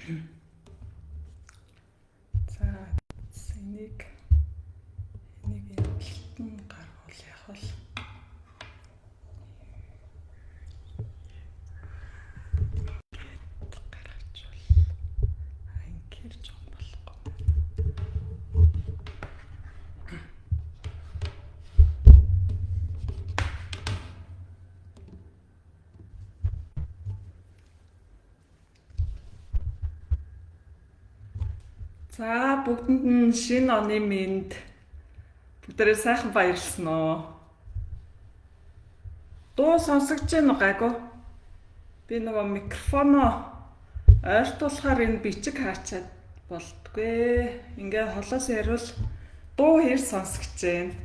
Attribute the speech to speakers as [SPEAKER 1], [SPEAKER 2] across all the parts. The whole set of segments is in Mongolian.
[SPEAKER 1] За энийг энийг энэ талд нь гаргуул яах вэ? Ингээд гаргачвал ингээр жоон болохгүй. За бүгдэнд нь шинэ оны мэнд. Бүгдээрээ сайхан баярлсан уу? Дуу сонсогдож байна уу гайгүй? Би нөгөө микрофоноо ойртуулахаар энэ бичиг хаачаад болдгүй. Ингээ холоос яриул дуу хэр сонсогдож байна?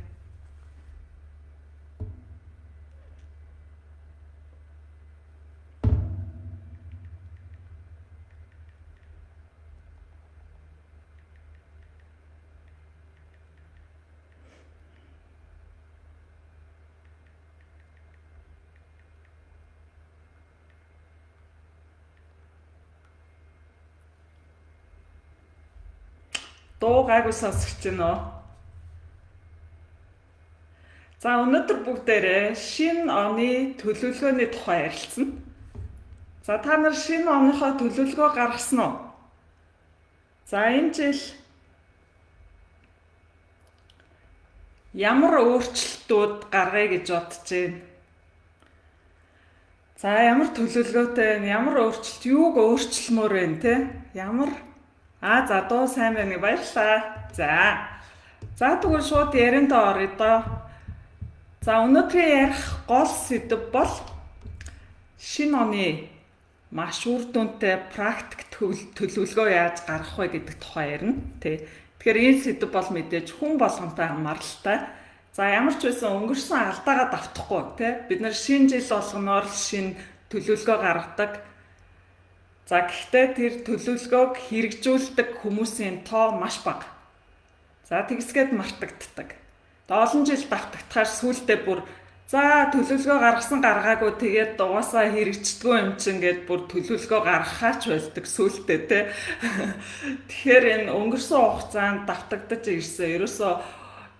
[SPEAKER 1] Дуу гайгүй сонсогдож байна уу? За өнөөдөр бүгдээрээ шинэ оны төлөвлөгөөний тухай ярилцсан. За та нар шинэ оныхоо төлөвлөгөө гаргасан уу? За энэ жил ямар өөрчлөлтүүд гаргая гэж бодож байна? За ямар төлөвлөгөөтэй байна? Ямар өөрчлөлт, юуг өөрчлөмөр байна те? Ямар за дуу сайн байна, баярлалаа. За. За тэгвэл шууд яриандаа оръё доо. За өнөөдрийн ярих гол сэдэв бол шинэ оны маш үр дүнтэй практик төлөвлөгөө яаж гаргах вэ гэдэг тухай ярина тий. Тэгэхээр энэ сэдэв бол мэдээж хүн болгонтой хамааралтай. За ямар ч байсан өнгөрсөн алдаагаа давтахгүй тий. Бид нар шинэ жил болгоноор шинэ төлөвлөгөө гаргадаг. За гэхдээ тэр төлөвлөгөөг хэрэгжүүлдэг хүмүүсийн тоо маш бага. За тэгсгээд мартагддаг. Олон жил давтагдахаар сүүлдээ бүр за төлөвлөгөө гаргасан гаргаагүй тэгээд угаасаа хэрэгждэггүй юм чинь гээд бүр төлөвлөгөө гаргахаач болдог сүүлдээ те. Тэгэхээр энэ өнгөрсөн хугацаанд давтагдаж ирсэн. Ерөөсөө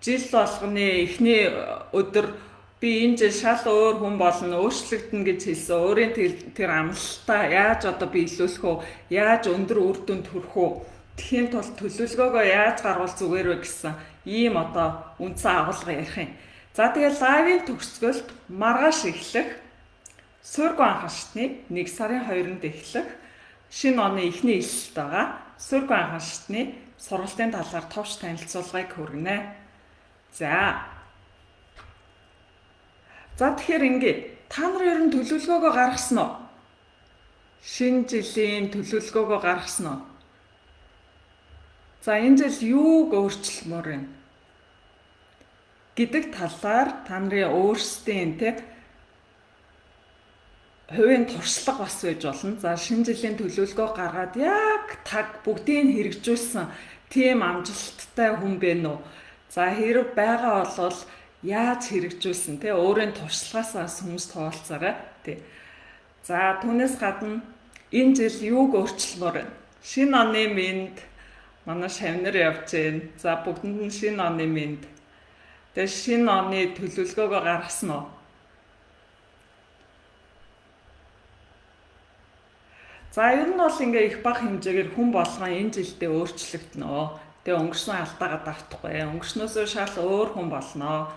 [SPEAKER 1] жил болгоны эхний өдөр би энэ жил шал өөр хүн болно, өөрчлөгдөнө гэж хэлсэн. Өөрийн тэр амлалтаа яаж одоо биелүүлэх үү? Яаж өндөр үр дүнд хүрэх үү? Тэхийн тулд төлөвлөгөөгөө яаж гаргавал зүгээр вэ гэсэн ийм одоо үндсэн агуулга ярих юм. За тэгээд лайвын төгсгөлд маргааш эхлэх суургүй анхан шатны 1 сарын 2-нд эхлэх шинэ оны эхний элсэлт байгаа. Суургүй анхан шатны сургалтын талаар товч танилцуулгыг хүргэнэ. За. За тэгэхээр ингээ та нар ер нь төлөвлөгөөгөө гаргасан уу? Шинэ жилийн төлөвлөгөөгөө гаргасан уу? За энэ жил юуг өөрчлөмөр вэ гэдэг талаар та нарын өөрсдийн тэ хувийн туршлага бас байж болно. За шинэ жилийн төлөвлөгөө гаргаад яг таг бүгдийг хэрэгжүүлсэн тийм амжилттай хүн бэ нүү? За хэрэг байгаа бол яаж хэрэгжүүлсэн тэ өөрийн туршлагаасаа хүмүүс хуваалцаарай тий. За түүнээс гадна энэ жил юуг өөрчлөмөр вэ? Шинэ оны мэнд манай шавнар явж байна. За бүгдэнд нь шинэ оны мэнд. Тэгээ шинэ оны төлөвлөгөөгөө гаргасан уу? За ер нь бол ингээ их бага хэмжээгээр хүн болгон энэ жилдээ өөрчлөгдөнө. Тэгээ өнгөрсөн алдаагаа давтахгүй. Өнгөрснөөсөө шал өөр хүн болно.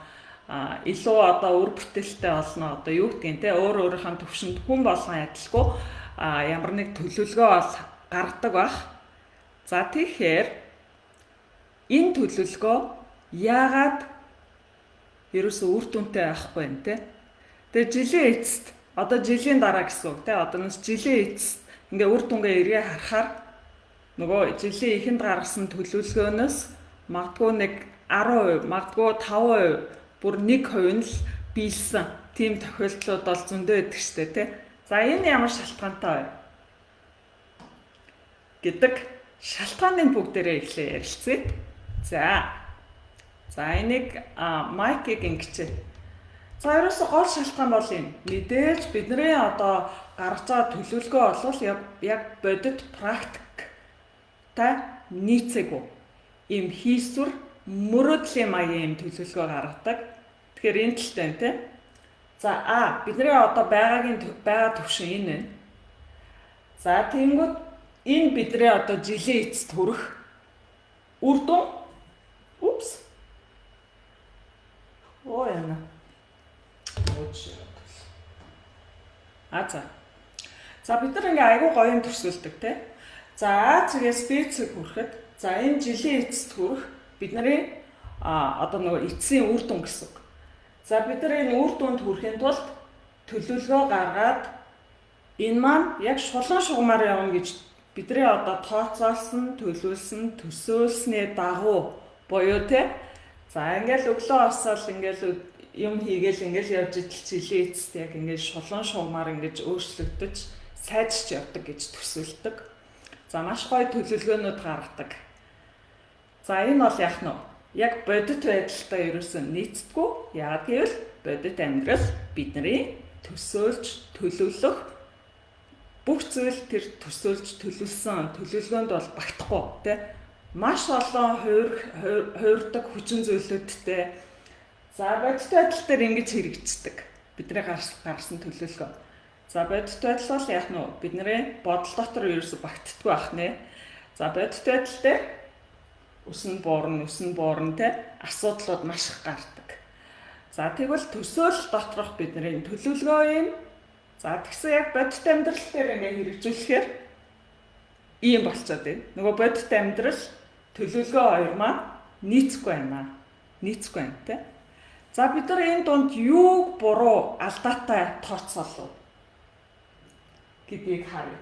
[SPEAKER 1] Илүү одоо үр бүтээлтэй болно. Одоо юу гэдгийг те өөр өөрийнхөө төвшөнд хүн болгон адилгүй ямар нэг төлөвлөгөө бол гаргадаг байх. За тэгэхээр энэ төлөвлөгөө яагаад ерөөсөө үр дүнтэй байхгүй юм те? Тэгээ жилийн эцэст одоо жилийн дараа гэсэн үг те одоо нэс жилийн эцэст ингээ үр дүнгээ эргээ харахаар нөгөө жилийн эхэнд гаргасан төлөвлөгөөнөөс магадгүй нэг 10%, магадгүй 5%, бүр 1% нь л биелсэн тийм тохиолдлууд бол зөндөө байдаг штэ тий. За энэ ямар шалтгаантай вэ гэдэг шалтгааныг бүгдээрээ эхлээ ярилцъя. За. За энийг майкийг ингэчээ. За ерөөсө гол шалтгаан бол юм. Мэдээж бидний одоо гаргаж байгаа төлөвлөгөө бол яг бодит практик амьдаралтай нийцээгүй ийм хийсвэр мөрөөдлийн маягийн ийм төлөвлөгөө гаргадаг. Тэгэхээр энэ талтай юм те. За а бидний одоо байгаагийн байгаа төвшин энэ байна. За тэгэнгүүт энэ бидний одоо жилийн эцэст хүрэх үр дүн. Упс. Оо яна. Ууч. А за. За, бид нар ингээ айгүй гоё юм төсөөлдөг те. За, А цэгээс Б цэг хүрэхэд, за, энэ жилийн эцэст хүрэх бидний одоо нөгөө эцсийн үр дүн гэсэн үг. За, бид нар энэ үр дүнд хүрэхийн тулд төлөвлөгөө гаргаад энэ маань яг шулуун шугамаар явна гэж бидний одоо тооцоолсон, төлөвлөсөн, төсөөлсний дагуу буюу те. За, ингээл өглөө босоод ингээл юм хийгээл ингээл явж идэл жилийн эцэст яг ингээд шулуун шугамаар ингэж өөрчлөгдөж сайжирч явдаг гэж төсөөлдөг. За, маш гоё төлөвлөгөөнүүд гаргадаг. За, энэ бол яах нь вэ? Яг бодит байдалтай ерөөсөн нийцдэггүй. Яагаад гэвэл бодит амьдрал бидний төсөөлж төлөвлөх бүх зүйл тэр төсөөлж төлөвлөсөн төлөвлөгөөнд бол багтахгүй тий. Маш олон хувирдаг хүчин зүйлүүдтэй. За, бодит байдал дээр ингэж хэрэгждэг. Бидний гаргасан төлөвлөгөө. За, бодит байдал бол яг нь бидний бодол дотор ерөөсө багтдаггүй байх нэ. За, бодит байдал дээр өсөн буурна, өсөн буурна те, асуудлууд маш их гардаг. За, тэгвэл төсөөлөл доторх бидний төлөвлөгөө юм. За, тэгсэн яг бодит амьдрал дээр ингээ хэрэгжүүлэхээр ийм болцоод байна. Нөгөө бодит амьдрал, төлөвлөгөө хоёр маань нийцэхгүй байна. Нийцэхгүй байна те. За, бид нар энэ дунд юуг буруу, алдаатай тооцоолов гэдгийг харъя.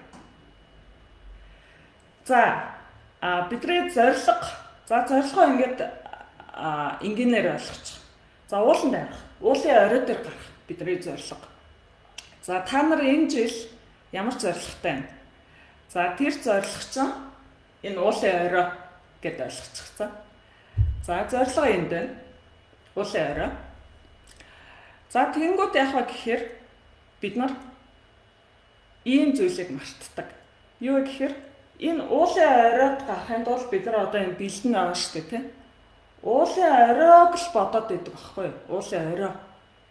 [SPEAKER 1] За, бидний зорилго, за, зорилгоо ингээд энгийнээр ойлгочих. За, ууланд авирах. Уулын орой дээр гарах бидний зорилго. За, та нар энэ жил ямар зорилготой байна? За, тэр зорилго чинь энэ уулын орой гэд ойлгочихсон. За, зорилго энд байна. Уулын орой. За, тэгэнгүүт яах вэ гэхээр бид нар ийм зүйлийг мартдаг. Юу гэхээр энэ уулын оройд гарахын тулд бид нар одоо энэ бэлдэн байгаа шүү дээ, тийм. Уулын оройг л бодоод байдаг байхгүй юу? Уулын орой.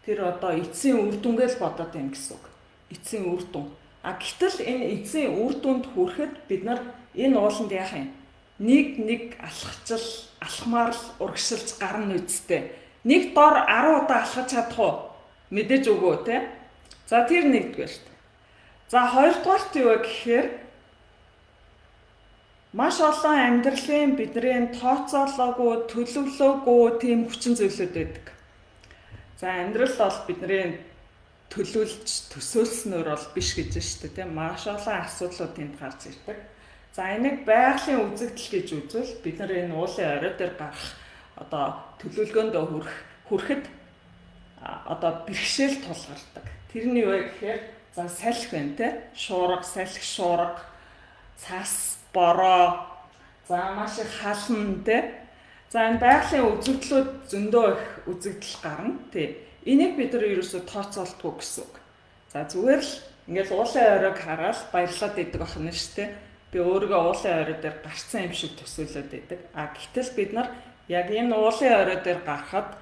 [SPEAKER 1] Тэр одоо эцсийн үр дүнгээ л бодоод байна гэсэн үг. Эцсийн үр дүн. А гэтэл энэ эцсийн үр дүнд хүрэхэд бид нар энэ ууланд яах юм? Нэг нэг алхачил алхмаар л урагшилж гарна үсттэй. Нэг дор 10 удаа алхаж чадах уу? Мэдээж үгүй, те. За, тэр нэгдүгээр шүү дээ. За, хоёрдугаарт юу вэ гэхээр маш олон амьдралын бидний тооцоолоогүй, төлөвлөөгүй тийм хүчин зүйлүүд байдаг. За, амьдрал бол бидний төлөвлөж төсөөлснөөр бол биш гэж байна шүү дээ, тийм, маш олон асуудлууд энд гарч ирдэг. За, энийг байгалийн үзэгдэл гэж үзвэл бид нар энэ уулын орой дээр гарах одоо төлөвлөгөөндөө хүрэхэд одоо бэрхшээл тулгардаг. Тэрний юу вэ гэхээр, за, салхи байна те. Шуурга, салхи, шуурга, цас, бороо, за, маш их хална те. За, энэ байгалийн үзэгдлүүд зөндөө их үзэгдэл гарна тий. Энийг бид нар ерөөсөө тооцоолдоггүй гэсэн үг. За, зүгээр л ингээл уулын оройг хараад баярлаад идэг байна шүү дээ. Би өөрийгөө уулын орой дээр гарцсан юм шиг төсөөлөд идэг. А гэтэл бид нар яг энэ уулын орой дээр гарахад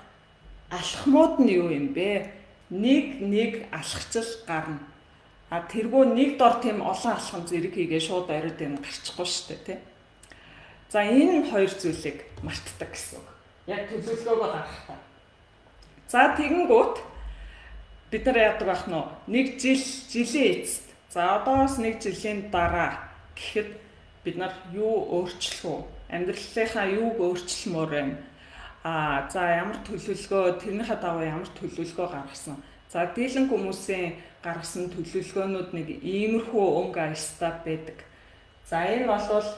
[SPEAKER 1] алхмууд нь юу юм бэ? Нэг нэг алхачил гарна. А тэргүй нэг дор тийм олон алхам зэрэг хийгээ шууд орой дээр нь гарчихгүй шүү дээ, тий. За, энэ хоёр зүйлийг мартдаг гэсэн үг. Яг төлөвлөгөөгөө гаргахтаа. За, тэгэнгүүт бид нар яадаг байх нь вэ? Нэг жил, жилийн эцэст. За, одоос нэг жилийн дараа гэхэд бид нар юу өөрчлөх вэ? Амьдралынхаа юуг өөрчлөмөр байна? А за, ямар төлөвлөгөө, тэрнийхээ дагуу ямар төлөвлөгөө гаргасан? За, дийлэнх хүмүүсийн гаргасан төлөвлөгөөнүүд нэг иймэрхүү өнгө аястай байдаг. За, энэ бол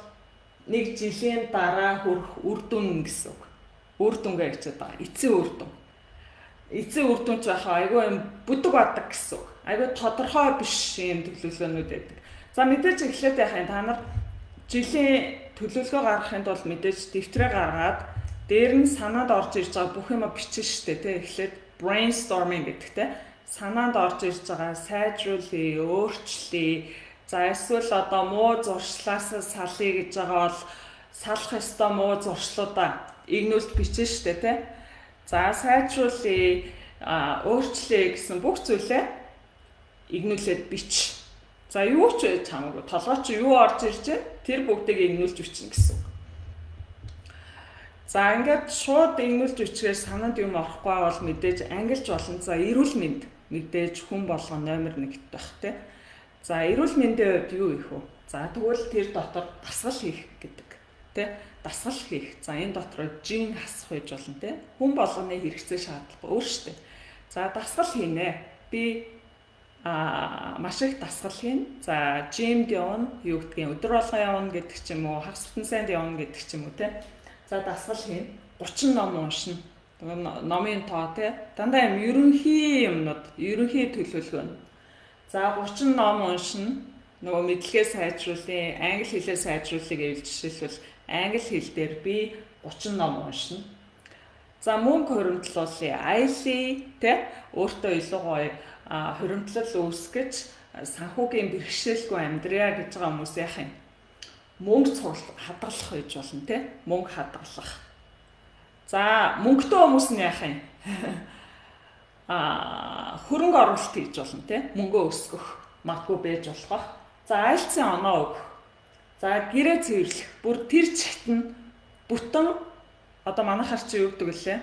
[SPEAKER 1] нэг жилийн дараа хүрэх үр дүн гэсэн үг. Үр дүнгээ гэж байгаа. Эцсийн үр дүн. Эцсийн үр дүн ч яхаа айгүй юм бүдэг бадаг гэсэн үг. Айгүй тодорхой биш юм төлөвлөгөөнүүд байдаг. За, мэдээж эхлээд яхаа та нар жилийн төлөвлөгөө гаргахын тулд мэдээж дэвтрээ гаргаад дээр нь санаанд орж ирж байгаа бүх юма бичнэ штэ тий. Эхлээд brainstorming гэдэгтэй санаанд орж ирж байгаа сайжруулъя, өөрчлөе. За эсвэл одоо муу зуршлаас салъя гэж байгаа бол салах ёстой муу зуршлуудаа игнүүлд бичнэ штэ тий. За сайжруулъя, өөрчлөе гэсэн бүх зүйлээ игнүүлээд бич. За юу ч байж хамаагүй. Толгой чи юу орж ирж байна? Тэр бүгдийг игнүүлж бичнэ гэсэн үг. За ингээд шууд игнүүлж бичгээр санаанд юм орохгүй бол мэдээж ангилж болно. За эрүүл мэнд мэдээж хүн болгон номер 1-т байх тий. За эрүүл мэндийн хувьд юу их вэ? За тэгвэл тэр дотор дасгал хийх гэдэг тий. Дасгал хийх. За энэ дотор жин хасах байж болно тий. Хүн болгоны хэрэгцээ шаардлага өөр шүү дээ. За дасгал хийнэ. Би маш их дасгал хийн. За жимд явна, юу гэдгийг өдөр болгон явна гэдэг ч юм уу, хагас бүтэн сайнд явна гэдэг ч юм уу тий. За дасгал хийн. 30 ном уншина. Номын тоо тий. Дандаа юм ерөнхий юмнууд, ерөнхий төлөвлөгөө. За 30 ном уншина. Нөгөө мэдлэгээ сайжруулъя, англи хэлээ сайжруулъя гэвэл жишээлбэл англи хэл дээр би 30 ном уншина. За мөнгө хуримтлуулъя, аялъя тий. Өөртөө илүү гоё хуримтлал үүсгэж санхүүгийн бэрхшээлгүй амьдрья гэж байгаа хүмүүс яах юм? Мөнгө цуглах, хадгалах гэж болно тий. Мөнгө хадгалах. За мөнгөтэй хүмүүс нь яах юм? Хөрөнгө оруулалт хийж болно тий. Мөнгөө өсгөх, магадгүй байж болох. За айлцын оноо өгөх. За гэрээ цэвэрлэх. Бүр тэр чигт нь бүтэн одоо манайхаар чи юу гэдэг вүлээ?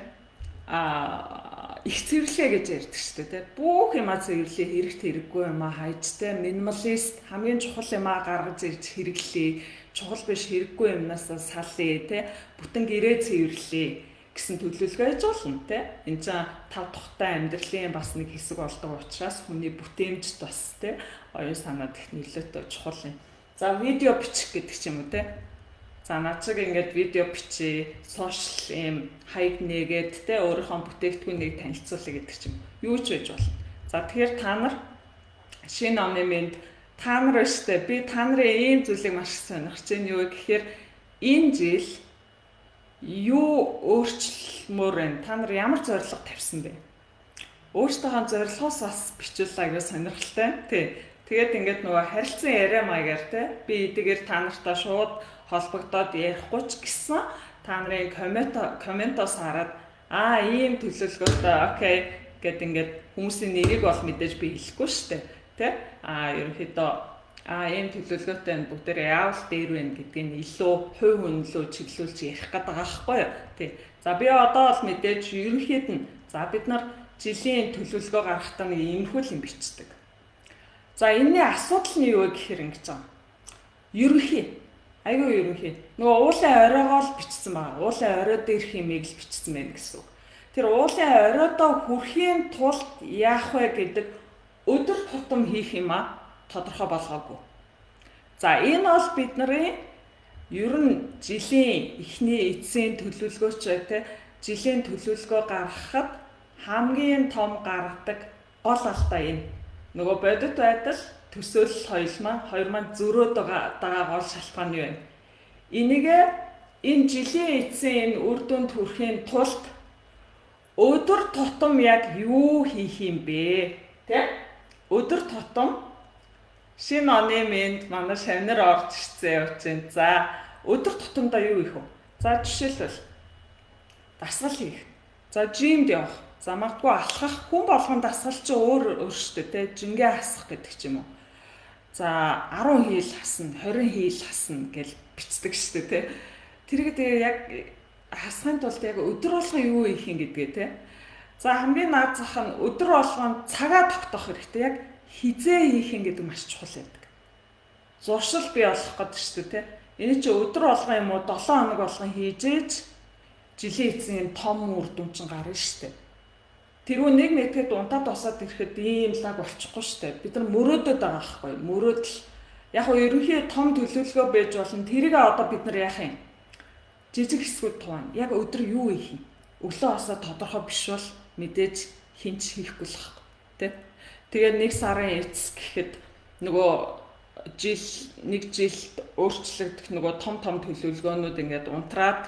[SPEAKER 1] Их цэвэрлэе гэж ярьдаг шүү дээ тий. Бүх юмаа цэвэрлэе, хэрэгт хэрэггүй юмаа хайж тий. Минималист хамгийн чухал юмаа гаргаж ирж хэрэглэе. Чухал биш хэрэггүй юмнаас салъя тий. Бүтэн гэрээ цэвэрлэе гэсэн төлөвлөгөө хийж болно тий. Энд чинь тав тухтай амьдралын бас нэг хэсэг болдог учраас хүний бүтээмжт бас тий оюун санаад их нөлөөтэй чухал юм. За видео бичих гэдэг ч юм уу тий. За над шиг ингээд видео бичээ, сошиал ийм хаяг нээгээд те өөрийнхөө бүтээгдэхүүнийг танилцуулъя гэдэг ч юм. Юу ч байж болно. За тэгэхээр та нар шинэ оны мэнд та нар байна штэ. Би та нарын ийм зүйлийг маш их сонирхож байна. Юу гэхээр энэ жил юу өөрчлөмөр байна? Та нар ямар зорилго тавьсан бэ? Өөрсдийнхөө зорилгоос бас бичүүлээ гэж сонирхолтой. Тий. Тэгээд ингээд нөгөө харилцан яриа маягаар те би эдгээр та нартай шууд холбогдоод ярихгүй ч гэсэн та нарын комментоос хараад ийм төлөвлөгөөтэй окей гэд ингээд хүмүүсийн нэрийг бол мэдээж би хэлэхгүй шүү дээ тэ ерөнхийдөө ийм төлөвлөгөөтэй нь бүгдээр яавал дээр вэ гэдгийг нь илүү хувь хүн лөө чиглүүлж ярих гээд байгаа байхгүй юу тий. За би одоо бол мэдээж ерөнхийд нь за бид нар жилийн төлөвлөгөө гаргахдаа нэг иймэрхүү юм бичдэг. За энэний асуудал нь юу вэ гэхээр ингэж байгаа. Ерөнхий. Айгүй ерөнхий. Нөгөө уулын оройгоо л бичсэн байгаа. Уулын орой дээрх юмыг л бичсэн байна гэсэн үг. Тэр уулын оройдоо хүрэхийн тулд яах вэ гэдэг өдөр тутам хийх юм тодорхой болгоогүй. За энэ бол бид нарын ер нь жилийн эхний эцсийн төлөвлөгөөч те жилийн төлөвлөгөө гаргахад хамгийн том гаргадаг гол алдаа энэ. Нөгөө бодит байдал төсөөлөл хоёр маань зөрөөд байгаа гол шалтгаан нь юу вэ? Энийгээ энэ жилийн эцсийн энэ үр дүнд хүрэхийн тулд өдөр тутам яг юу хийх юм бэ? Тэ? Өдөр тутам шинэ оны мэнд манай шавнар орж ирсэн явж байна. За өдөр тутамдаа юу хийх вэ? За жишээлбэл дасгал хийх. За жимд явах. За магадгүй алхах, хүн болгон дасгал чи өөр өөр шүү дээ, тэ жингээ хасах гэдэг ч юм уу. За 10 хийл хасна, 20 хийл хасна гэж бичдэг шүү дээ, тэ. Тэргээ тэгээ яг хасахын тулд яг өдөр болгон юу хийх юм гэдгээ тэ. За хамгийн наад зах нь өдөр болгон цагаа тогтоох хэрэгтэй. Яг хизээ хийх юм гэдэг маш чухал байдаг. Зуршил бий болох гэдэг шүү дээ, тэ. Энэ чи өдөр болгон юм уу 7 хоног болгон хийж жилийн эцсийн том үр дүн чинь гарна шүү дээ. Тэрүү нэг мэтгэд унтаад босоод ирэхэд ийм лаг болчихгүй шүү дээ. Бид нар мөрөөдөд байгаа байхгүй. Мөрөөдөл. Яг нь ерөнхий том төлөвлөгөө байж болно. Тэрийг одоо бид нар яах юм? Жижиг хэсгүүд туваана. Яг өдөр юу хийх юм? Өглөө босоод тодорхой биш бол мэдээж хинч хийхгүй л байхгүй. Тэ? Тэгээд нэг сарын эцэс гэхэд нөгөө жил нэг жилд өөрчлөгдөх нөгөө том том төлөвлөгөөнүүд ингээд унтраад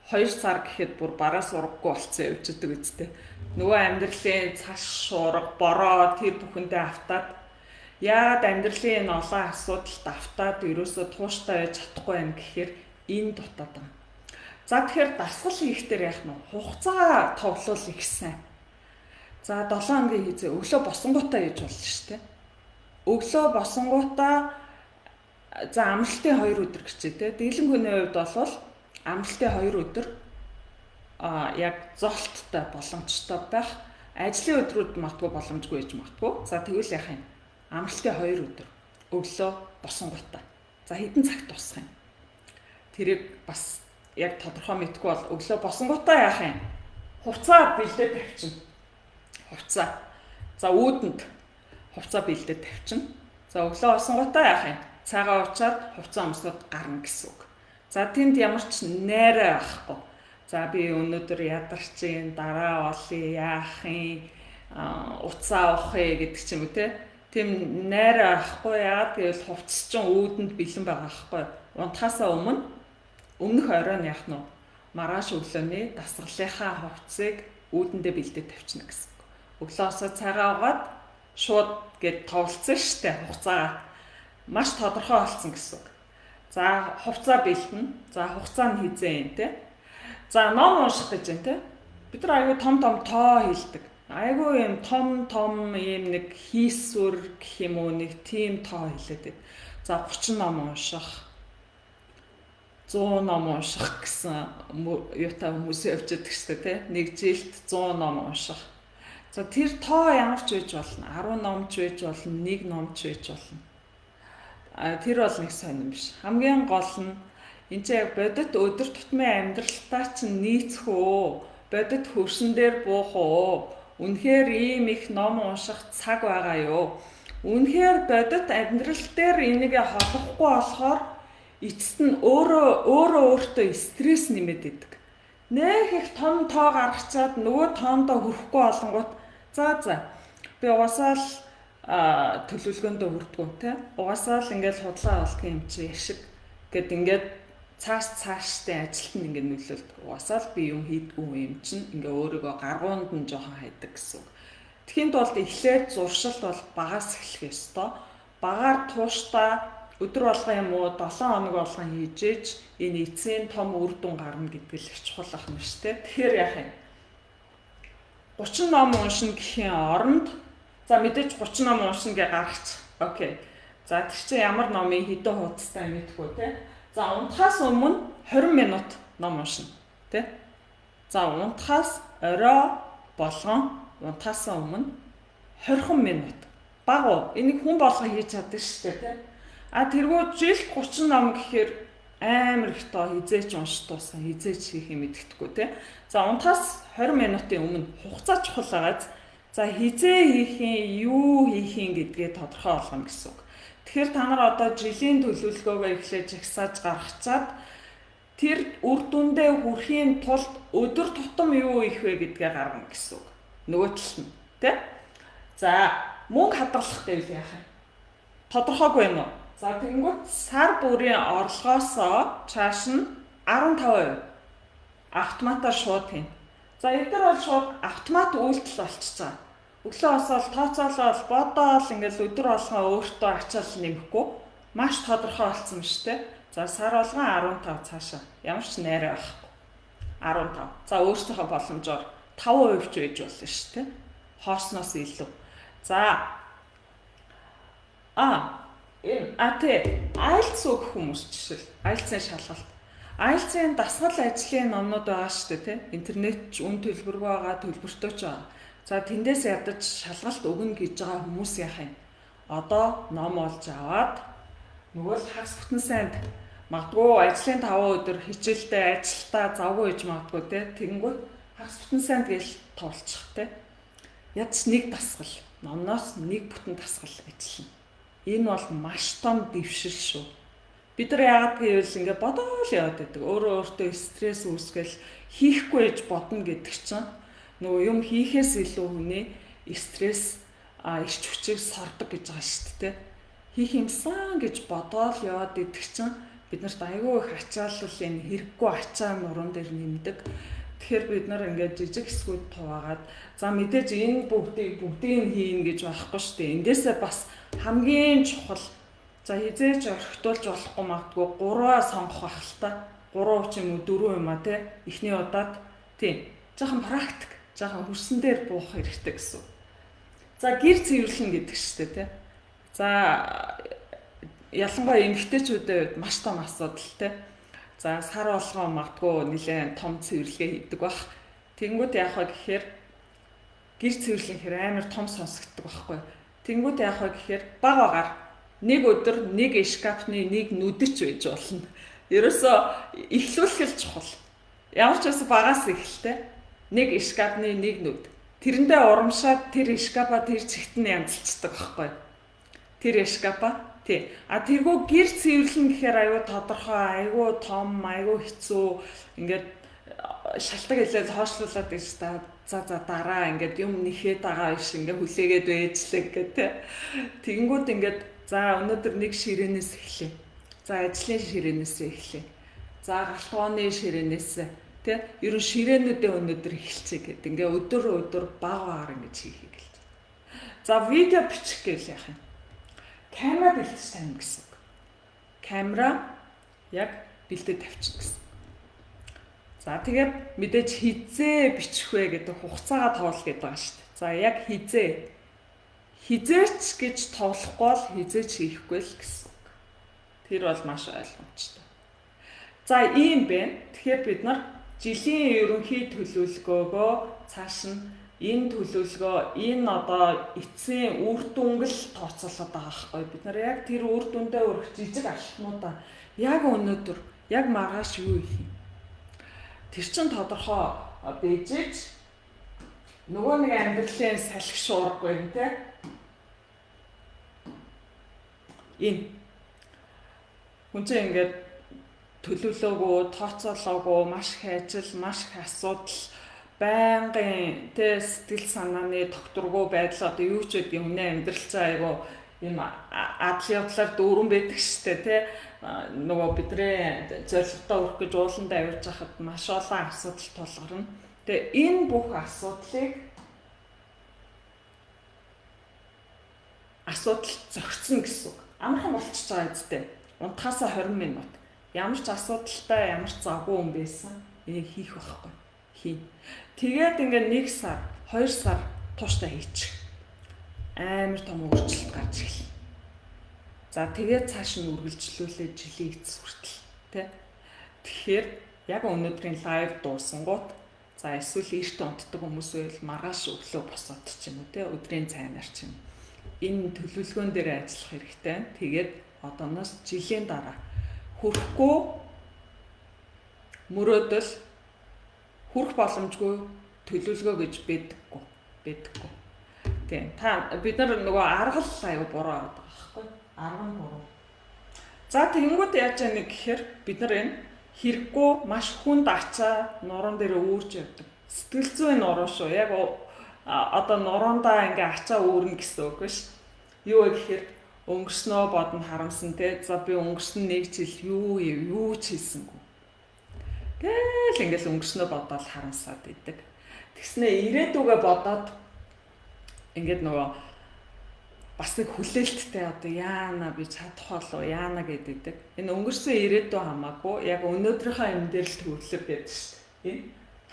[SPEAKER 1] 2 сар гэхэд бүр бараас ураггүй болцсон явж идэг үстэй. Нөгөө амьдралын цас шуурга, бороо тэр бүхэндээ автаад Яагаад амьдралын энэ олон асуудалд автаад ерөөсөө тууштай байж чадахгүй юм гэхээр энэ дутаад байгаа. За тэгэхээр дасгал хийх дээр яах нь хугацаа товлуул их сайн. За 7 хоногийн хийзээ өглөө босонгуудаа хийж болно шүү дээ. Өглөө босонгуудаа за амралтын 2 өдөр гэчээ те. Дийлэн хүний хувьд бол амралтын 2 өдөр яг золттой боломжтой байх. Ажлын өдрүүд магадгүй боломжгүй байж магадгүй. За тэгвэл яах юм? Амралтын 2 өдөр өглөө босонгуудаа. За хэдэн цагт босох юм? Тэрийг бас яг тодорхой мэдгүй бол өглөө босонгуудаа яах юм? Хувцаа бэлдээ тавьчихна. Хувцаа. За үүдэнд хувцаа бэлдээ тавьчихна. За өглөө босонгуудаа яах юм? Цайгаа уучаад хувцаа өмсөд гарна гэсэн үг. За тэнд ямар ч найраа байхгүй. За би өнөөдөр ядарч юм, дараа олъё, яах юм, уцаа авах юм гэдэг ч юм уу те. Тийм найраа байхгүй. Яагаад гэвэл хувцас чинь үүдэнд бэлэн байгаа байхгүй. Унтахаасаа өмнөх орой нь яах нь вэ? Маргааш өглөөний дасгалынхаа хувцсыг үүдэндээ бэлдээ тавьчихна гэсэн үг. Өглөөсөө цайгаа угаад шууд гээд товлцсон штэ хугацаагаа. Маш тодорхой болсон гэсэн үг. За хувцаа бэлтэнэ. За хугацаа нь хизээ юм те. За ном унших гэж байна те. Бид нар аягүй том том тоо хэлдэг. Айгүй юм том том ийм нэг хийсвэр гэх юм уу нэг тийм тоо хэлээд байд. За 30 ном унших, 100 ном унших гэсэн юутай хүмүүс явж байдаг шүү дээ тий. Нэг жилд 100 ном унших. За тэр тоо ямар ч байж болно. 10 ном ч байж болно, 1 ном ч байж болно. А тэр бол нэг сонирн биш. Хамгийн гол нь энэ чинь яг бодит өдөр тутмын амьдралтаа чинь нийцэх үү? Бодит хөрсөн дээр буух уу? Үнэхээр ийм их ном унших цаг байгаа юу? Үнэхээр бодит амьдрал дээр энийг холбохгүй болохоор эцэст нь өөрөө өөртөө стресс нэмээд идэг. Нэх их том тоо гаргачаад нөгөө тоондоо хүрэхгүй болонгууд за би угаасаа л төлөвлөгөөндөө хүрдэггүй те. Угаасаа л ингээл худлаа болдго юм чи яшиг гэд ингээд цааштай ажилт нь ингээд нөлөөлдөг. Угаасаа л би юм хийдгүү юм чинь ингээ өөрийгөө гаргуунд нь жоохон хайдаг гэсэн үг. Тэгэхийн тулд эхлээд зуршилт бол багаас эхлэх ёстой. Багаар тууштай өдөр болгон юм уу 7 хоног болгон хийж ээж энэ эцсийн том үр дүн гарна гэдэг л их чухал ах юм шүү дээ. Тэгэхээр яах юм? 30 ном уншина гэхийн оронд за мэдээж 30 ном уншина гэж гаргач. Окей. За тэр чинь ямар номын хэдэн хуудастай мэдгүй те. За унтахаас өмнө 20 минут ном уншина те. За унтахаас орой болгон унтахаас өмнө 20 минут. Баг уу? Энийг хүн болгон хийж чаддаг шүү дээ те. А тэргүү жилд 30 ном гэхээр амар их тоо хизээч унш дууссан, хизээч хийх юм мэдэхгүй те. За унтахаас 20 минутын өмнө хугацаа чухал байгааз за хизээ хийх юм, юу хийх юм гэдгээ тодорхой болгоно гэсэн үг. Тэгэхээр та нар одоо жилийн төлөвлөгөөгөө эхлээд жагсааж гаргачаад тэр үр дүндээ хүрэхийн тулд өдөр тутам юу хийх вэ гэдгээ гаргана гэсэн үг. Нөгөө талд нь тэ. За мөнгө хадгалах гэвэл яах юм? Тодорхойгүй юм уу? За тэгэнгүүт сар бүрийн орлогоосоо чааш нь 15% автоматар шууд хийн. За эдгээр бол шууд автомат үйлдэл болчихж байгаа. Өглөө босоод тооцоолол бодоол ингээл өдөр болгон өөртөө ачаал нэмэхгүй маш тодорхой болсон шүү дээ. За сар болгон 15 цаашаа ямар ч найраа байхгүй. 15. За өөрсдийнхөө боломжоор 5% ч байж болно шүү дээ. Хоосноос илүү. За IELTS өгөх хүмүүс жишээл IELTS-ийн шалгалт. IELTS-ийн дасгал ажлын номнууд байгаа шүү дээ, тэ. Интернет ч үн төлбөргүй байгаа, төлбөртэй ч байгаа. За тэндээс ядаж шалгалт өгнө гэж байгаа хүмүүс яах юм? Одоо ном олж аваад нөгөө л хагас бүтэн сайнд магадгүй ажлын 5 өдөр хичээлдээ ажилдаа завгүй гэж магадгүй тэ. Тэгэнгүүт хагас бүтэн сайнд гээл товлчих тэ. Ядч нэг дасгал, номноос нэг бүтэн дасгал ажиллана. Энэ бол маш том дэвшил шүү. Бид нар яагаад гэвэл ингээ бодоол яваад байдаг. Өөрөө өөртөө стресс үүсгэл хийхгүй гэж бодно гэдэг чинь нөгөө юм хийхээс илүү хүний стресс эрч хүчийг сордог гэж байгаа шүү дээ. Хийх юмсан гэж бодоол яваад идэх чинь бид нарт айгүй их ачаалал энэ хэрэггүй ачаа нуруунд дээр нэмдэг. Тэгэхээр бид нар ингээд жижиг хэсгүүд хуваагаад за мэдээж энэ бүгдийг бүгдийг нь хийнэ гэж байхгүй шүү дээ. Эндээсээ бас Хамгийн чухал за хэзээ ч орхитуулж болохгүй магадгүй 3-аа сонгох байх л та. 3 ч юм уу 4 юм а тий. Эхний удаад тийм. Жаахан практик, жаахан хөрсөн дээр буух хэрэгтэй гэсэн. За гэр цэвэрлэн гэдэг шүү дээ тий. За ялангуяа эмэгтэйчүүдийн хувьд маш том асуудал тий. За сар болгон магадгүй нэлээд том цэвэрлэгээ хийдэг бах. Тэнгүүд яах вэ гэхээр гэр цэвэрлэн хэр амар том сонсогддог байхгүй. Тэнгүүд яах вэ гэхээр баг багаар нэг өдөр нэг шкафны нэг нүдэж байж болно. Ерөөсөө эхлүүлэх л чухал. Ямар ч байсан багаас эхэлтэй. Нэг шкафны нэг нүд. Тэрэндээ урамшаад тэр шкафа тэр чигт нь янзалцдаг байхгүй. Тэр шкафа тий. А тэргүү гэр цэвэрлэн гэхээр аюу тодорхой, аюу том, аюу хэцүү ингээд шалтгаан хэлээд хоошлуулад байж та за за дараа ингээд юм нэхэд байгаа биш ингээд хүлээгээд байжлаа гэх тэ. Тэгэнгүүт ингээд за өнөөдөр нэг ширээнээс эхлэе. За ажлын ширээнээс эхлэе. За галтгооны ширээнээс тэ. Ер нь ширээнүүдээ өнөөдөр эхэлчихье гэд. Ингээ өдөр өдөр баг багаар ингэж хийхийг хэлж. За видео бичих гээл яах юм? Камера бэлдэж тавина гэсэн үг. Камера яг бэлдэж тавьчихна гэсэн. За тэгээд мэдээж хизээ бичих вэ гэдэг хугацаагаа тоол гэдэг байгаа шүү дээ. За яг хизээ хизээч гэж тоолохгүй бол хизээч хийхгүй л гэсэн үг. Тэр бол маш ойлгомжтой. За ийм байна. Тэгэхээр бид нар жилийн ерөнхий төлөвлөгөөгөө цааш нь энэ төлөвлөгөө энэ одоо эцсийн үр дүнг л тооцоолоод байгаа байхгүй. Бид нар яг тэр үр дүндээ хүрэх жижиг алхмуудаа яг өнөөдөр яг маргааш юу хийх юм? Тэр чин тодорхой бэжэж нөгөө нэг амьдралын салхи шуургагүй юм те. Энэ хүн чинь ингээд төлөвлөөгүй, тооцоолоогүй, маш их ажил, маш их асуудал, байнгын тэ сэтгэл санааны тогтворгүй байдал одоо юу ч байдгийг хүний амьдрал чинь айгу юм адал явдлаар дүүрэн байдаг штэ тэ. Нөгөө бидний зорилготой хүрэх гэж ууланд авирж хахад маш олон асуудал тулгарна. Тэгээ энэ бүх асуудлыг асуудал зохицно гэсэн үг. Амархан болчихж байгаа үстэй. Унтахаасаа 20 минут. Ямар ч асуудалтай, ямар ч завгүй хүн байсан энийг хийх байхгүй. Хий. Тэгээд ингээ 1 сар, 2 сар тууштай хийчих. Амар том өөрчлөлт гарч эхэлнэ. За тэгээд цааш нь үргэлжлүүлээ жилийн эцэс хүртэл тий. Тэгэхээр яг өнөөдрийн лайв дуусангууд за эсвэл эрт унтдаг хүмүүс байвал маргааш өглөө босоод ч юм уу тий өдрийн цайнаар ч юм. Энэ төлөвлөгөөн дээр ажиллах хэрэгтэй. Тэгээд одооноос жилийн дараа хүрэхгүй мөрөөдөл хүрэх боломжгүй төлөвлөгөө гэж байдаггүй. Байдаггүй. Тийм. Та бид нар нөгөө аргал аюу буруу аваад байгаа байхгүй. Арга нь буруу. За тэгэнгүүт яаж яах нэг гэхээр бид нар энэ хэрэггүй маш хүнд ачаа нуруунд дээр үүрч явдаг. Сэтгэл зүйн нуруу шүү. Яг одоо нуруундаа ингээ ачаа үүрнэ гэсэн үг биш. Юу вэ гэхээр өнгөрснөө бодно харамсан те. За би өнгөрсөн нэг жил юу юу ч хийсэнгүй. Тэгэл ингээл өнгөрснөө бодоол харамсаад идэг. Тэгснэ ирээдүгээ бодоод ингээд нөгөө бас нэг хүлээлттэй одоо яана би чадах болов яана гэдэг. Энэ өнгөрсөн ирээдүй хамаагүй яг өнөөдрийнхөө юм дээр л төвлөр гэдэг шүү дээ. Энэ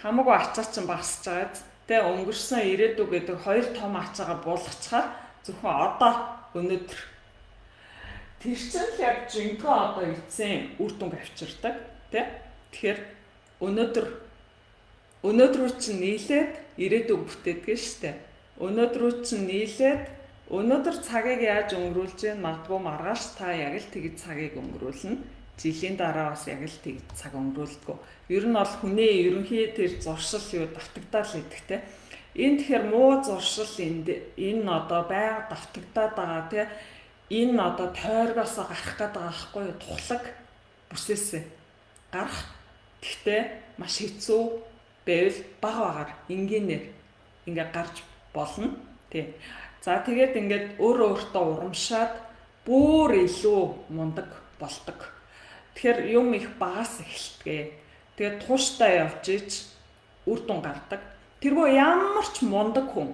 [SPEAKER 1] хамаагүй ачаа чинь багасж байгаа. Тэ өнгөрсөн ирээдүй гэдэг хоёр том ачаагаа буулгачаар зөвхөн одоо өнөөдөр тэр чинь л яг жинхэнэ одоо эцсийн үр дүнг авчирдаг тий. Тэгэхээр өнөөдөр чинь нийлээд ирээдүйг бүтээдэг шүү дээ. Өнөөдрөө чинь нийлээд өнөөдөр цагийг яаж өнгөрүүлж гэн магадгүй маргааш та яг л тэгж цагийг өнгөрүүлнэ. Жилийн дараа бас яг л тэгж цаг өнгөрүүлдэг. Ер нь бол хүний ерөнхий тэр зуршил юу давтагдаал идэх те. Энэ тэгэхээр муу зуршил энд энэ одоо байнга давтагдаад байгаа те. Энэ одоо тойргоос гарах гээд байгаа байхгүй юу? Тухлаг бүсээсээ гарах. Гэхдээ маш хэцүү байвал баг багаар энгийнээр ингээ гарч болно. Тий. За тэгээд ингээд өөрөө өөртөө урамшаад бүр илүү мундаг болдог. Тэгэхээр юм их багаас эхэлдэг. Тэгээд тууштай явж ич үр дүн гардаг. Тэргүй ямар ч мундаг хүн.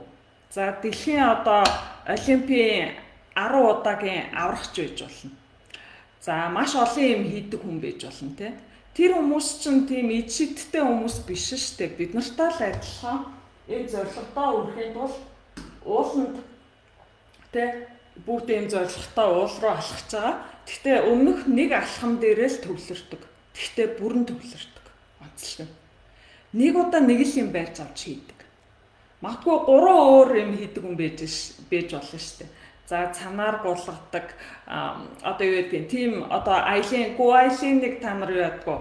[SPEAKER 1] За дэлхийн одоо олимпийн 10 удаагийн аврагч байж болно. За маш олон юм хийдэг хүн байж болно те. Тэр хүмүүс чинь тийм ид шидтэй хүмүүс биш шүү дээ. Бид нартай л адилхан энэ зорилгодоо хүрэхийн тулд ууланд те бүгд ийм зорилготой уул руу алхаж байгаа. Гэхдээ өмнөх нэг алхам дээрээ л төвлөрдөг. Гэхдээ бүрэн төвлөрдөг. Онцлог нь. Нэг удаа нэг л юм барьж авч хийдэг. Магадгүй гурван өөр юм хийдэг хүн байж болно шүү дээ. За цанаар гулгадаг, одоо юу гэдгийг тийм одоо аялын гүү аялын нэг та нар юу ядгүй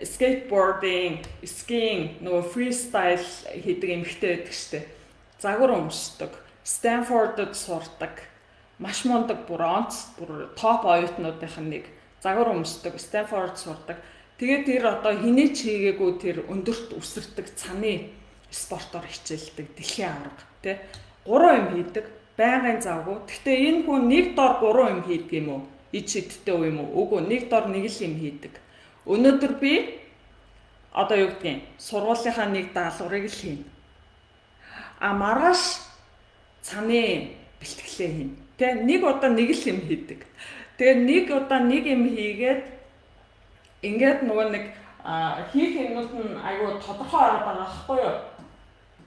[SPEAKER 1] skateboarding, skiing нөгөө freestyle хийдэг эмэгтэй байдаг шүү дээ. Загвар өмсдөг, Stanford-д сурдаг, маш мундаг бүр онц бүр топ оюутнуудынх нь нэг загвар өмсдөг, Stanford сурдаг. Тэгээд тэр одоо хинээ ч хийгээгүй тэр өндөрт үсэрдэг цаны спортоор хичээлдэг дэлхийн аварга тий. Гурван юм хийдэг, байнгын завгүй. Гэхдээ энэ хүн нэг дор гурван юм хийдэг юм уу? Ид шидтэй үү юм уу? Үгүй, нэг дор нэг л юм хийдэг. Өнөөдөр би одоо юу гэдгийг сургуулийнхаа нэг даалгаврыг л хийнэ. А маргааш цаны бэлтгэлээ хийнэ. Тэ нэг удаа нэг л юм хийдэг. Тэгээ нэг удаа нэг юм хийгээд ингээд нөгөө нэг хийх юмнууд нь айгүй тодорхой ороод байгаа байхгүй юу?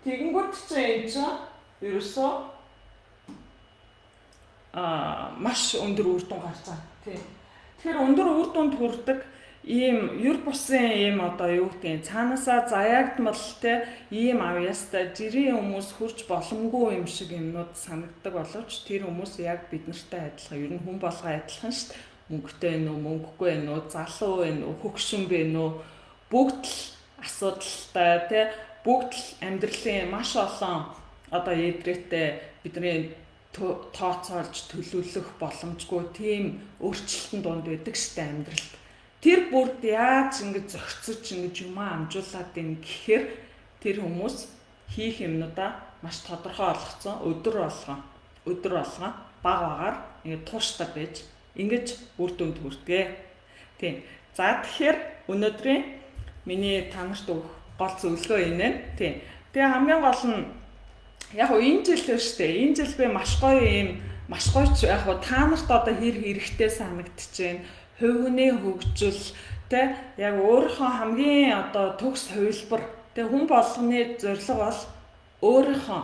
[SPEAKER 1] Тэгэнгүүт чинь энэ чинь ерөөсөө маш өндөр үр дүн гарч байгаа. Тийм. Тэгэхээр өндөр үр дүнд хүрдэг ийм ер бусын ийм одоо юу гэдгийг цаанаасаа заяагдмал те ийм авьяастай жирийн хүмүүс хурж боломгүй юм шиг юмнууд санагддаг боловч тэр хүмүүс яг бид нартай адилхан, ер нь хүн болгоо адилхан шүү дээ. Мөнгөтэй вэ үү, мөнгөгүй вэ үү, залуу вэ үү, хөгшин бэ үү, бүгд л асуудалтай те, бүгд л амьдралын маш олон одоо эдрээтэй бидний тооцоолж төлөвлөх боломжгүй тийм өөрчлөлтөн дунд байдаг штэ амьдралд. Тэр бүрд яаж ингэж зохицож ингэж юмаа амжуулаад ийн гэхээр тэр хүмүүс хийх юмнуудаа маш тодорхой олгоцсон, өдөр болгон баг багаар ингэ тууштай байж ингэж үр дүнд хүрдэг. Тийм. За тэгэхээр өнөөдрийн миний та нарт өгөх гол зөвлөгөө энэ нь. Тийм. Тэгээ хамгийн гол нь яг уу энэ жил биш үү? Энэ жил би маш гоё юм, маш гоё ч яг уу та нарт одоо хэр хэрэгтэй санагдчихээн. Хувь хүний хөгжил тэ яг өөрийнхөө хамгийн одоо төгс хувилбар тэ хүн болгоны зорилго бол өөрийнхөө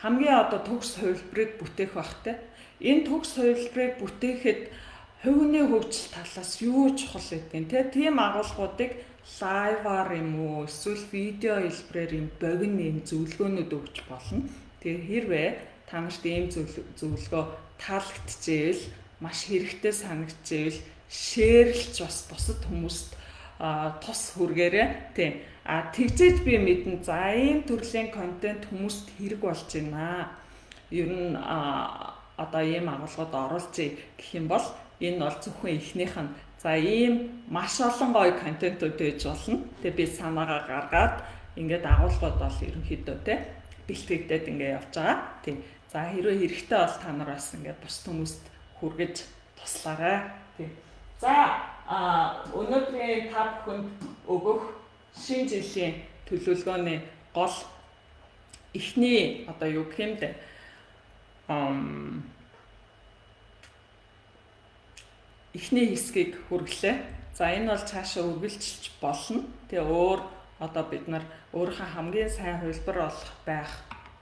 [SPEAKER 1] хамгийн одоо төгс хувилбарыг бүтээх бах тэ. Энэ төгс хувилбарыг бүтээхэд хувь хүний хөгжил талаас юу чухал гэдгийг тэ тийм агуулгуудыг лайваар юм уу эсвэл видео хэлбэрээр юм богино юм зөвлөгөөнүүд өгч болно. Тэгээ хэрвээ та нарт ийм зөвлөгөө таалагдчихвэл, маш хэрэгтэй санагдчихвэл шеэрлж бас бусад хүмүүст тус хүргээрэй. Тийм. А тэгжээж би мэднэ. За ийм төрлийн контент хүмүүст хэрэг болж байна. Ер нь одоо ийм агуулгад оруулчих гэх юм бол энэ бол зөвхөн эхнийх нь. За ийм маш олон гоё контентууд байж болно. Тэгээ би санаагаа гаргаад ингээд агуулгууд бол ерөнхийдөө те бэлтгэгдээд ингээд явж байгаа. Тийм. За хэрвээ хэрэгтэй бол та нар бас ингээд бус хүмүүст хүргэж туслаарай. Тийм. За өнөөдрийн та бүхэнд өгөх шинэ жилийн төлөвлөгөөний гол эхний одоо юу гэх юм бэ? Эхний хэсгийг хүргэлээ. За энэ бол цаашаа үргэлжилж болно. Тэгээ өөр одоо бид нар өөрийнхөө хамгийн сайн хувилбар болох байх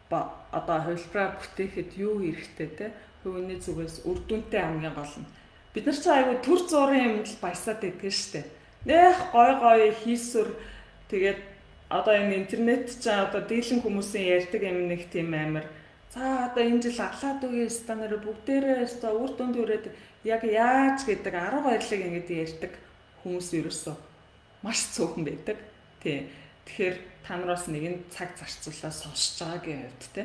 [SPEAKER 1] одоо хувилбараа бүтээхэд юу хэрэгтэй те хувийн зүгээс үр дүнтэй хамгийн гол нь. Бид нар ч айгүй төр зуурын юмд л баясаад байдаг штэ. Нэх гой гой хийсвэр тэгээд одоо энэ интернет ч одоо дийлэн хүмүүсийн ярьдаг юм нэг тийм амар. За одоо энэ жил алаад үгүй станаар бүгдээрээ өстой үр дүнд хүрээд яг яаж гэдэг арга барилыг ингэж ярьдаг хүмүүс ерөөсөө маш цөөхөн байдаг. Тий. Тэгэхээр та нар бас нэгэн цаг зарцуулаад сонсож байгаагийн хувьд те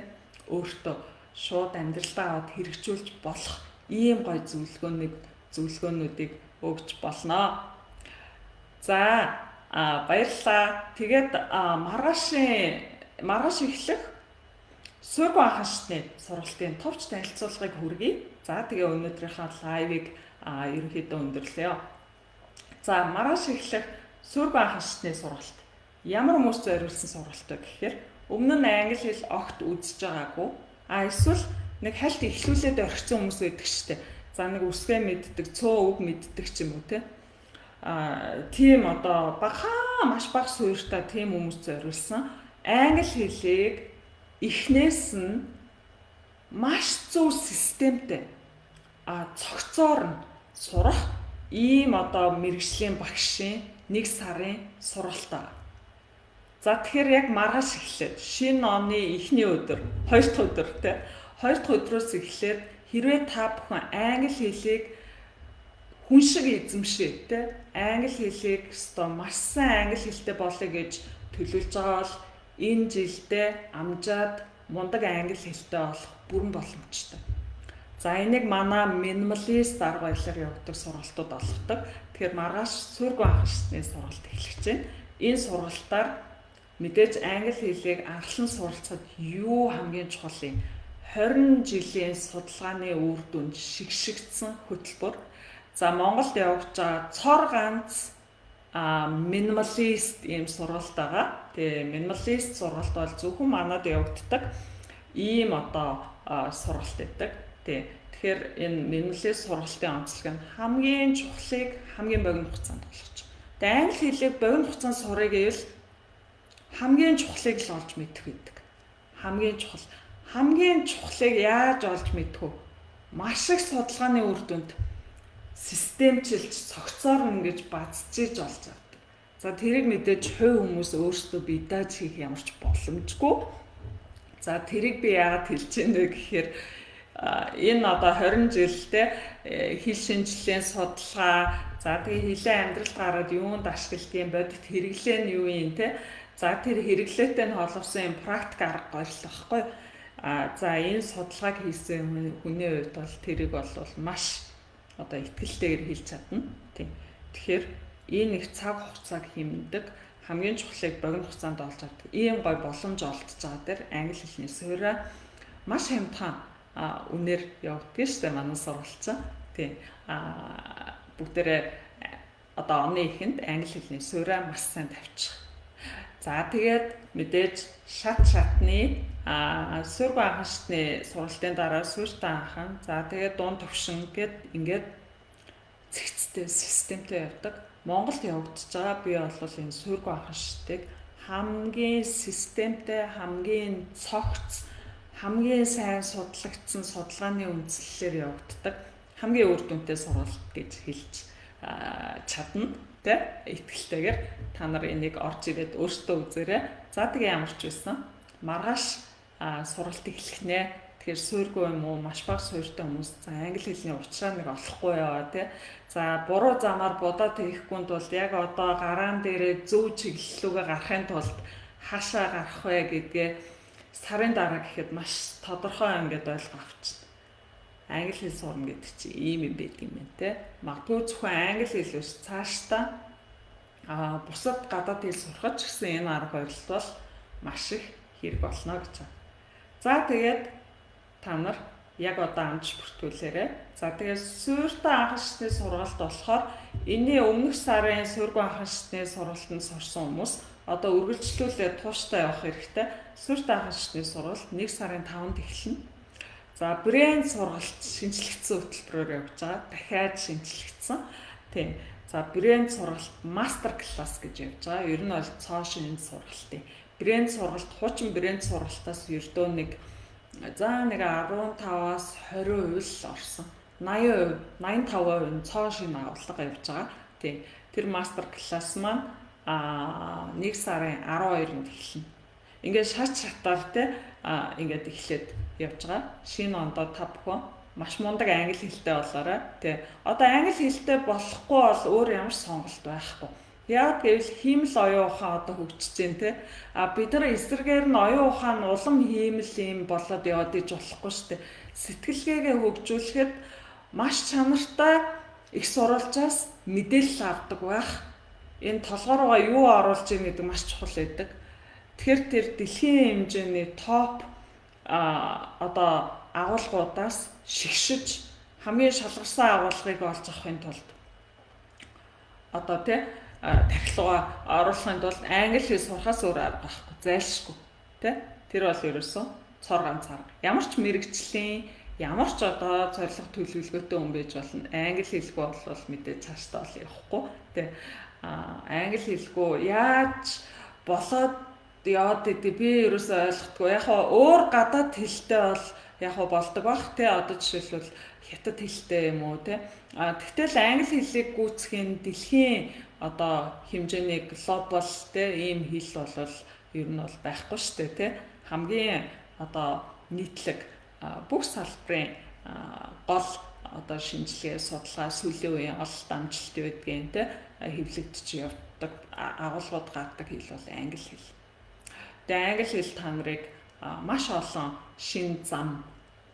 [SPEAKER 1] өөртөө шууд амьдралдаа аваад хэрэгжүүлж болох ийм гоё зөвлөгөөнүүдийг өгч болно. За баярлалаа. Тэгээд маргааш эхлэх Суургүй анхан шатны сургалтын товч танилцуулгыг хүргэе. За тэгээ өнөөдрийнхөө лайвыг ерөнхийдөө өндөрлөё. За маргааш эхлэх Суургүй анхан шатны сургалт. Ямар хүмүүс зориулсан сургалт вэ гэхээр өмнө нь англи хэл огт үзэж байгаагүй. А эсвэл Нэг хальт эхлүүлээд орхисон хүмүүс байдаг штэ. За нэг үсгээ мэддэг, цөө үг мэддэг ч юм уу те. Тийм одоо багахан маш бага суурьтай тийм хүмүүс зориулсан англи хэлийг эхнээс нь маш зөв системтэй цогцоор нь сурах ийм одоо мэргэжлийн багшийн нэг сарын сургалт байгаа. За тэгэхээр яг маргааш эхлээд шинэ оны эхний өдөр, хоёр дахь өдөр те. Хоёр дахь өдрөөс эхлээд хэрвээ та бүхэн англи хэлийг хүн шиг эзэмшээ те. Англи хэлийг өстой маш сайн англи хэлтэй болъё гэж төлөвлөж байгаа бол энэ жилдээ амжаад мундаг англи хэлтэй болох бүрэн боломжтой. За энийг манай минималист арга барилаар явагддаг сургалтууд олгодог. Тэгэхээр маргааш суургүй анхан шатны сургалт эхлэх чинь. Энэ сургалтаар мэдээж англи хэлийг анхлан суралцахад юу хамгийн чухал юм? 20 жилийн судалгааны үр дүнд шигшигдсэн хөтөлбөр. За Монголд явагдаж байгаа цор ганц минималист ийм сургалт байгаа. Тэгээ минималист сургалт бол зөвхөн манад явагддаг ийм одоо сургалт байдаг. Тий. Тэгэхээр энэ минималист сургалтын онцлог нь хамгийн чухлыг хамгийн богино хугацаанд болгож байгаа. Тэгээ англи хэлийг богино хугацаанд сурах гэвэл хамгийн чухлыг л олж мэдэх байдаг. Хамгийн чухал. Хамгийн чухлыг яаж олж мэдэх вэ? Маш их судалгааны үр дүнд системчилж цогцоор ингэж базжиж олж авдаг. За тэрийг мэдээж хувь хүмүүс өөрсдөө бие дааж хийх ямар ч боломжгүй. За тэрийг би яагаад хэлж байна вэ гэхээр энэ одоо 20 жилдээ хэл шинжилгээний судалгаа, за тэгээ хэлээ амьдралд гараад юунд ашигладаг юм, бодит хэрэглээ нь юу юм те. За тэр хэрэглээтэй нь холбосон юм практик арга барил багхгүй. За энэ судалгааг хийсэн хүний хувьд бол тэрийг бол маш одоо итгэлтэйгээр хэлж чадна. Тийм. Тэгэхээр энэ их цаг хугацааг хэмнэдэг, хамгийн чухлыг богино хугацаанд олж авдаг ийм гой боломж олдож байгаа дээр англи хэлний суурь маш хямдхан үнээр явагддаг шүү дээ манай сургалт чинь. Тийм. Бүгдээрээ одоо оны эхэнд англи хэлний суурь маш сайн тавьчих. За тэгээд мэдээж шат шатны суурь анхан шатны сургалтын дараа суурьтай анхан, за тэгээд дунд төвшин гэд ингээд цэгцтэй системтэй явдаг. Монголд явагдаж байгаа би бол энэ суурь анхан шатыг хамгийн системтэй, хамгийн цогц, хамгийн сайн судлагдсан судалгааны үндслэлээр явагддаг хамгийн үр дүнтэй сургалт гэж хэлж чадна тэ итгэлтэйгээр. Та нар энийг орж ирээд өөрсдөө үзээрэй. За тэгээ ямар ч байсан маргааш сургалт эхлэх нэ. Тэгэхээр суургүй юм уу, маш бага суурьтай хүмүүс за англи хэлний учраа нэг олохгүй яваа тий. За буруу замаар будаа тэхгүй тулд яг одоо гараан дээрээ зөв чиглэл рүүгээ гарахын тулд хаашаа гарах вэ гэдгээ сарын дараа гэхэд маш тодорхой ингээд ойлгоо авчихна. Англи хэл сурна гэдэг чинь ийм юм байдаг юм байна те. Магадгүй зөвхөн англи хэл биш цаашдаа бусад гадаад хэл сурахад ч гэсэн энэ арга барил бол маш их хэрэг болно гэж байна. За тэгээд та нар яг одоо амж бүртгүүлээрэй. За тэгээд суурьтай анхан шатны сургалт болохоор энэний өмнөх сарын суургүй анхан шатны сургалтанд сурсан хүмүүс одоо үргэлжлүүлээд тууштай явах хэрэгтэй. Суурьтай анхан шатны сургалт 1 сарын 5-нд эхэлнэ. За брэнд сургалт шинжлэгдсэн хөтөлбөрөөр явж байгаа. Дахиад шинжлэгдсэн. Тийм. За брэнд сургалт мастер класс гэж явж байгаа. Ер нь бол цоо шинэ сургалтын. Брэнд сургалт хуучин брэнд сургалтаас ердөө нэг за нэг 15-аас 20% л орсон. 80%, 85% нь цоо шинэ агуулга явж байгаа. Тийм. Тэр мастер класс маань 1 сарын 12-нд эхэлнэ. Ингээд шат шатаар те ингээд эхлээд явж байгаа. Шинэ ондоо та бүхэн маш мундаг англи хэлтэй болоорой. Тэ. Одоо англи хэлтэй болохгүй бол өөр ямар ч сонголт байхгүй. Яг гэвэл хиймэл оюун ухаан одоо хөгжиж байна те. А бид нар эсрэгээр нь оюун ухаан улам хиймэл юм болоод яваад иж болохгүй шүү дээ. Сэтгэлгээгээ хөгжүүлэхэд маш чанартай их сурвалжаас мэдээлэл авдаг байх. Энэ толгой руугаа юу оруулж ийн гэдэг маш чухал байдаг. Тэгэхээр тэр дэлхийн хэмжээний топ одоо агуулгуудаас шигшиж хамгийн шалгарсан агуулгыг олж авахын тулд одоо тий тархилгаа оруулахын тулд англи хэл сурахаас өөр арга байхгүй, зайлшгүй тий. Тэр бол ерөөсөн Цор ганцаар. Ямар ч мэргэжлийн, ямар ч одоо зорилго төлөвлөгөөтэй хүн байж болно. Англи хэлгүй бол мэдээ цаашдаа бол явахгүй. Тэ, а англи хэлгүй яаж болоод яваад идэв, би ерөөсөө ойлгохгүй. Яг хоо өөр гадаад хэлтэй бол яг хоо болдог бах, тэ, одоо жишээлбэл хятад хэлтэй юм уу, тэ. А тэгтэл англи хэлийг гүйцэхийн дэлхийн одоо хэмжээний глобал, тэ, ийм хэл бол ер нь бол байхгүй шүү дээ, тэ. Хамгийн одоо нийтлэг бүх салбарын гол одоо шинжилгээ, судалгаа, сүүлийн үеийн ололт амжилт байдгийн, тэ, хэвлэгдэж явдаг, агуулгууд гардаг хэл бол англи хэл. Тэгээ англи хэл та нарыг маш олон шин зам,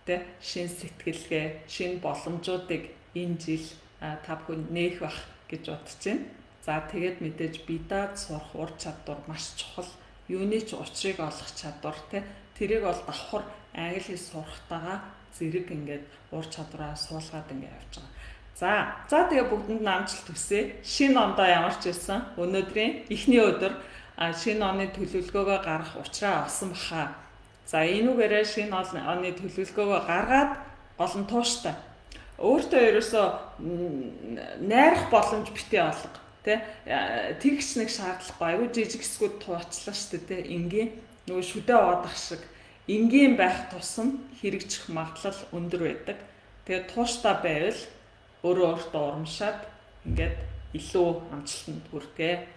[SPEAKER 1] тэ, шин сэтгэлгээ, шин боломжуудыг энэ жил та бүхэн нээх бах гэж бодож байна. За, тэгээд мэдээж бидаад сурах ур чадвар маш чухал. Юуны ч учрыг олох чадвар, тэ, тэрийг бол давхар англи хэл сурахтайгаа зэрэг ингээд ур чадвараа суулгаад ингээд явж байгаа. За тэгээ бүгдэнд нь амжилт хүсье. Шинэ ондоо ямар ч байсан өнөөдрийн эхний өдөр шинэ оны төлөвлөгөөгөө гаргах учраа олсон баха. За, энүүгээрээ шинэ оны төлөвлөгөөгөө гаргаад гол нь тууштай. Өөртөө ерөөсөө найрах боломж битгий олго. Тэ, тэгш нэг шаардлагагүй, айгүй жижиг хэсгүүд туучлаа шүү дээ, тэ, энгийн нөгөө шүдэ уудах шиг энгийн байх тусам хэрэгжих магадлал өндөр байдаг. Тэгээд тууштай байвал өөрөө өөртөө урамшаад ингээд илүү амжилтанд хүрдэг.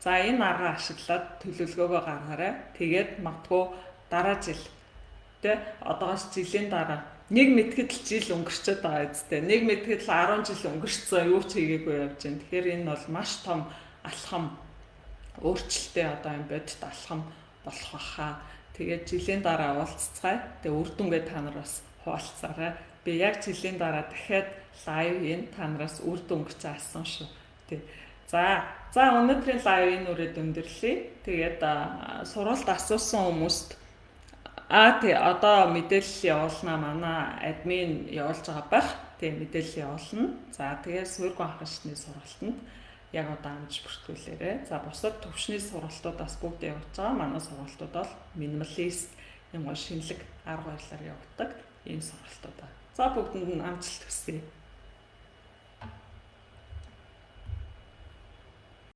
[SPEAKER 1] За, энэ аргаа ашиглаад төлөвлөгөөгөө гаргаарай. Тэгээд магадгүй дараа жил, тэ, одоогоос жилийн дараа, нэг мэтгэд л жил өнгөрчөөд байгаа үстэй. Нэг мэтгэд л 10 жил өнгөрцөн, юу ч хийгээгүй явж байна. Тэгэхээр энэ бол маш том алхам, өөрчлөлттэй одоо юм бодит алхам болох баха. Тэгээд жилийн дараа уулзцгаая. Тэгээ үр дүнгээ та нар бас хуваалцаарай. Би яг жилийн дараа дахиад live энэ та нараас үр дүн гэж асуусан шүү. Тэ. За, өнөөдрийн live энэ үрээд өндөрлөе. Тэгээд сургалт асуусан хүмүүст тий, одоо мэдээлэл явуулнаа, манай админ явуулж байгаа байх. Тий, мэдээлэл явуулна. За, тэгээд суурь анхан шатны сургалтанд яг одоо амж бүртгүүлээрэй. За, бусад төвшний сургалтууд бас бүгд явуулж байгаа. Манай сургалтууд бол минималист юм гоо шинэлэг арга барилаар явагддаг ийм сургалтууд. За, бүгдэнд нь амжилт хүсье.